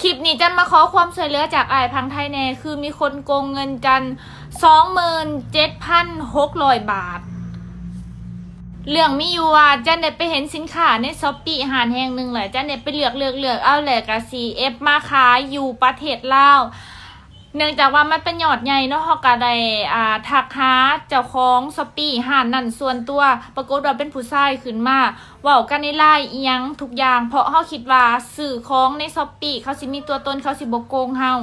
ຄລິບນີ້ຈັນມາຂໍຄວາມຊ່ວຍເຫຼືອຈາກອ້າຍຝັ່ງໄທແດ່ ຄືມີຄົນໂກງເງິນຈັນສອງໝື່ນເຈັດພັນຫົກຮ້ອຍບາດ. ເລື່ອງມີຢູ່ວ່າ ຈັນໄດ້ໄປເຫັນສິນຄ້າໃນ Shopee ຮ້ານແຫ່ງໜຶ່ງແຫຼະ ຈັນໄດ້ໄປເລືອກ ເລືອກ ເລືອກເອົາ ແລ້ວກະຊິເອຟມາຂາຍຢູ່ປະເທດລາວ. ເນື່ອງຈາກວ່າມັນເປັນຍອດໃຫຍ່ເນາະ ເຮົາກະໄດ້ ອ່າ ທັກຫາເຈົ້າຂອງ Shopee ຮ້ານນັ້ນສ່ວນຕົວ ປາກົດວ່າເປັນຜູ້ຊາຍຂຶ້ນມາ ເວົ້າກັນໃນ LINE ອີ່ຫຍັງທຸກຢ່າງ ເພາະເຮົາຄິດວ່າຊື້ຂອງໃນ Shopee ເຂົາຊິມີຕົວຕົນ ເຂົາຊິບໍ່ໂກງເຮົາ.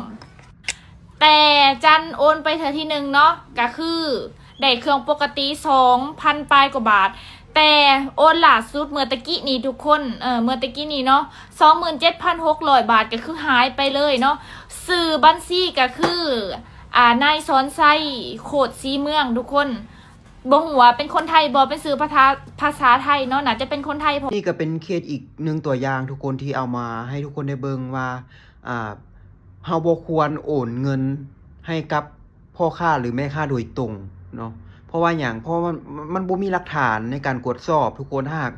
ແຕ່ຈັນໂອນໄປເທື່ອທີໜຶ່ງເນາະ ກະຄືໄດ້ເຄື່ອງປົກກະຕິສອງພັນປາຍກວ່າບາດ ແຕ່ໂອນລ່າສຸດເມື່ອຕະກີ້ນີ້ທຸກຄົນ ເອີ ເມື່ອຕະກີ້ນີ້ເນາະ ສອງໝື່ນເຈັດພັນຫົກຮ້ອຍບາດ ກະຄືຫາຍໄປເລີຍເນາະ. ຊື່ບັນຊີກະຄື ອ່າ ນາຍສອນໄຊ ໂຄດສີເມືອງ ທຸກຄົນ. ບໍ່ຮູ້ວ່າເປັນຄົນໄທບໍ່ ເປັນຊື່ພາສາ ພາສາໄທເນາະ ໜ້າຈະເປັນຄົນໄທ ເພາະ ນີ້ກະເປັນເຄສອີກໜຶ່ງຕົວຢ່າງທຸກຄົນ ທີ່ເອົາມາໃຫ້ທຸກຄົນໄດ້ເບິ່ງວ່າ ອ່າ ເຮົາບໍ່ຄວນໂອນເງິນໃຫ້ກັບພໍ່ຄ້າ ຫຼື ແມ່ຄ້າໂດຍຕົງເນາະ. ເພາະວ່າຫຍັງ? ເພາະວ່າມັນ ມັນບໍ່ມີຫຼັກຖານໃນການກວດສອບທຸກຄົນ. ຖ້າຫາກ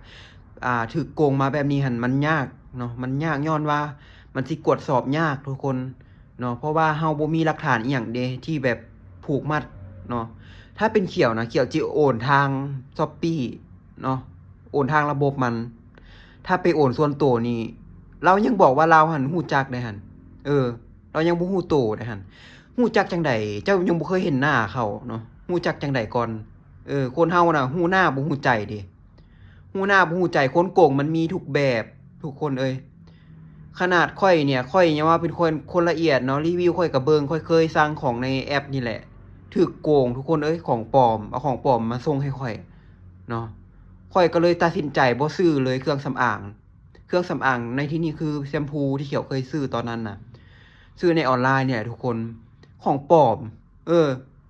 ອ່າ ຖືກໂກງມາແບບນີ້ຫັ້ນ ມັນຍາກເນາະ ມັນຍາກ ຍ້ອນວ່າມັນຊິກວດສອບຍາກທຸກຄົນ ເນາະ ເພາະວ່າເຮົາບໍ່ມີຫຼັກຖານອີ່ຫຍັງເດ ທີ່ແບບຜູກມັດເນາະ. ຖ້າເປັນຂຽວນະ ຂຽວຈະໂອນທາງ Shopee ເນາະ ໂອນທາງລະບົບມັນ. ຖ້າໄປໂອນສ່ວນໂຕນີ້ ລາວຍັງບອກວ່າລາວຫັ້ນຮູ້ຈັກໄດ໋ຫັ້ນ ເອີ ລາວຍັງບໍ່ຮູ້ໂຕໄດ໋ຫັ້ນ. ຮູ້ຈັກຈັ່ງໃດ? ເຈົ້າຍັງບໍ່ເຄີຍເຫັນໜ້າເຂົາເນາະ ຮູ້ຈັກຈັ່ງໃດກ່ອນ? ເອີ ຄົນເຮົານະ ຮູ້ໜ້າບໍ່ຮູ້ໃຈເດ. ຮູ້ໜ້າບໍ່ຮູ້ໃຈ ຄົນໂກງມັນມີທຸກແບບທຸກຄົນເອີຍ. ຂະໜາດຂ້ອຍເນີ້ຍ ຂ້ອຍຍັງວ່າເປັນຄົນ ຄົນລະອຽດເນາະ ຣີວິວຂ້ອຍກະເບິ່ງ ຂ້ອຍເຄີຍສັ່ງຂອງໃນແອັບນີ້ແຫຼະ ຖືກໂກງທຸກຄົນເອີຍ ຂອງປອມ ເອົາຂອງປອມມາສົ່ງໃຫ້ຂ້ອຍເນາະ. ຂ້ອຍກະເລີຍຕັດສິນໃຈບໍ່ຊື້ເລີຍ ເຄື່ອງສຳອາງ ເຄື່ອງສຳອາງໃນທີ່ນີ້ຄືແຊມພູທີ່ຂຽວເຄີຍຊື້ຕອນນັ້ນນະ ຊື້ໃນອອນລາຍນີ້ແຫຼະທຸກຄົນ ຂອງປອມ ເອີ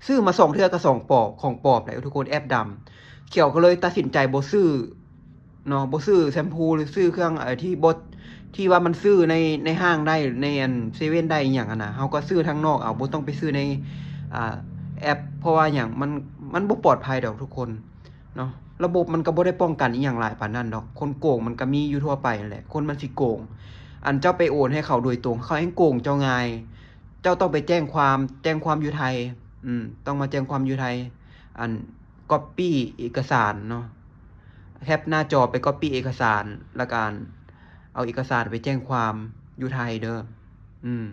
ຊື້ມາສອງເທື່ອກະຂອງປອມ ຂອງປອມແຫຼະທຸກຄົນ ແອັບດຳ. ຂຽວກະເລີຍຕັດສິນໃຈບໍ່ຊື້ເນາະ ບໍ່ຊື້ແຊມພູ ຫຼື ຊື້ເຄື່ອງ ເອີ ທີ່ບໍ່ ທີ່ວ່າມັນຊື້ໃນ ໃນຫ້າງໄດ້ ໃນອັນເຊເວັ່ນໄດ້ອີ່ຫຍັງຫັ້ນນະ ເຮົາກະຊື້ທາງນອກເອົາ ບໍ່ຕ້ອງໄປຊື້ໃນ ອ່າ ແອັບ ເພາະວ່າຫຍັງ? ມັນ ມັນບໍ່ປອດໄພດອກທຸກຄົນເນາະ ລະບົບມັນກະບໍ່ໄດ້ປ້ອງກັນອີ່ຫຍັງຫຼາຍປານນັ້ນດອກ. ຄົນໂກງມັນກະມີຢູ່ທົ່ວໄປຫັ້ນແຫຼະ ຄົນມັນຊິໂກງ. ອັນເຈົ້າໄປໂອນໃຫ້ເຂົາໂດຍຕົງ ເຂົາແຮ່ງໂກງເຈົ້າງ່າຍ. ເຈົ້າຕ້ອງໄປແຈ້ງຄວາມ ແຈ້ງຄວາມຢູ່ໄທ ອືມ ຕ້ອງມາແຈ້ງຄວາມຢູ່ໄທ ອັນ ກັອບປີ້ເອກະສານເນາະ ແຄັບໜ້າຈໍໄປກັອບປີ້ເອກະສານ ລະກະອັນ ເອົາເອກະສານໄປແຈ້ງຄວາມຢູ່ໄທເດີ ອືມ.